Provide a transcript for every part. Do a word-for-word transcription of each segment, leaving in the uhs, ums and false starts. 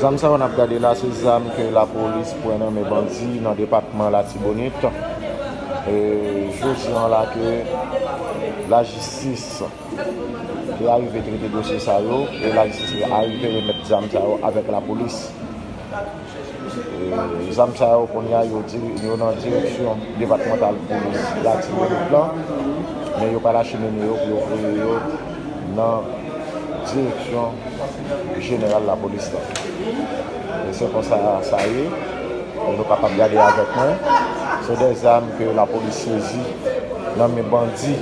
Zam sa yo n ap gade la, se zam ke lapolis pran nan men bandi nan depatman Latibonit. E, jodi an la ke lajistis te arive trete dosye sa yo, e lajistis te arive remèt zam sa yo avèk lapolis. E, zam sa yo kounye a yo, diri- yo nan direksyon depatmantal polis Latibonit lan, men yo pral achemine yo pou yo voye yo nan direksyon jeneral lapolis la. E se konsa sa ye, e nou kapab gade avèk mwen. Se de zam ke lapolis sezi nan men bandi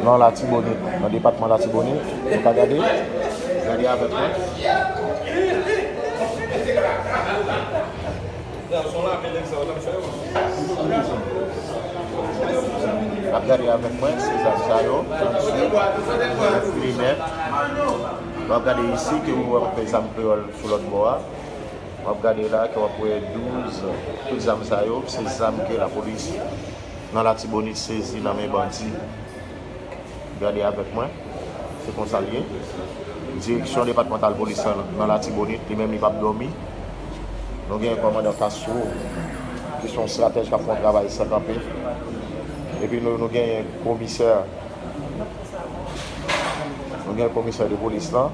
nan Latibonit, nan depatman Latibonit. Nou ka gade, gade avèk mwen. Ap gade avèk mwen, se zam sa yo, ansuit, flimen. W ap gade isi ke ou wè yon zam kreyòl sou lòt bò a. W ap gade la ke w ap wè douz, tout zam sa yo, se zam ke lapolis nan Latibonit sezi nan men bandi. Gade avèk mwen, se konsa l ye. Direksyon depatmantal polis lan nan Latibonit, li menm li p ap dòmi. Nou gen kòmandan Castro, ki se yon estratèj k ap fè yon travay san kanpe. Epi nou, nou gen komisè, nou gen komisè de polis lan.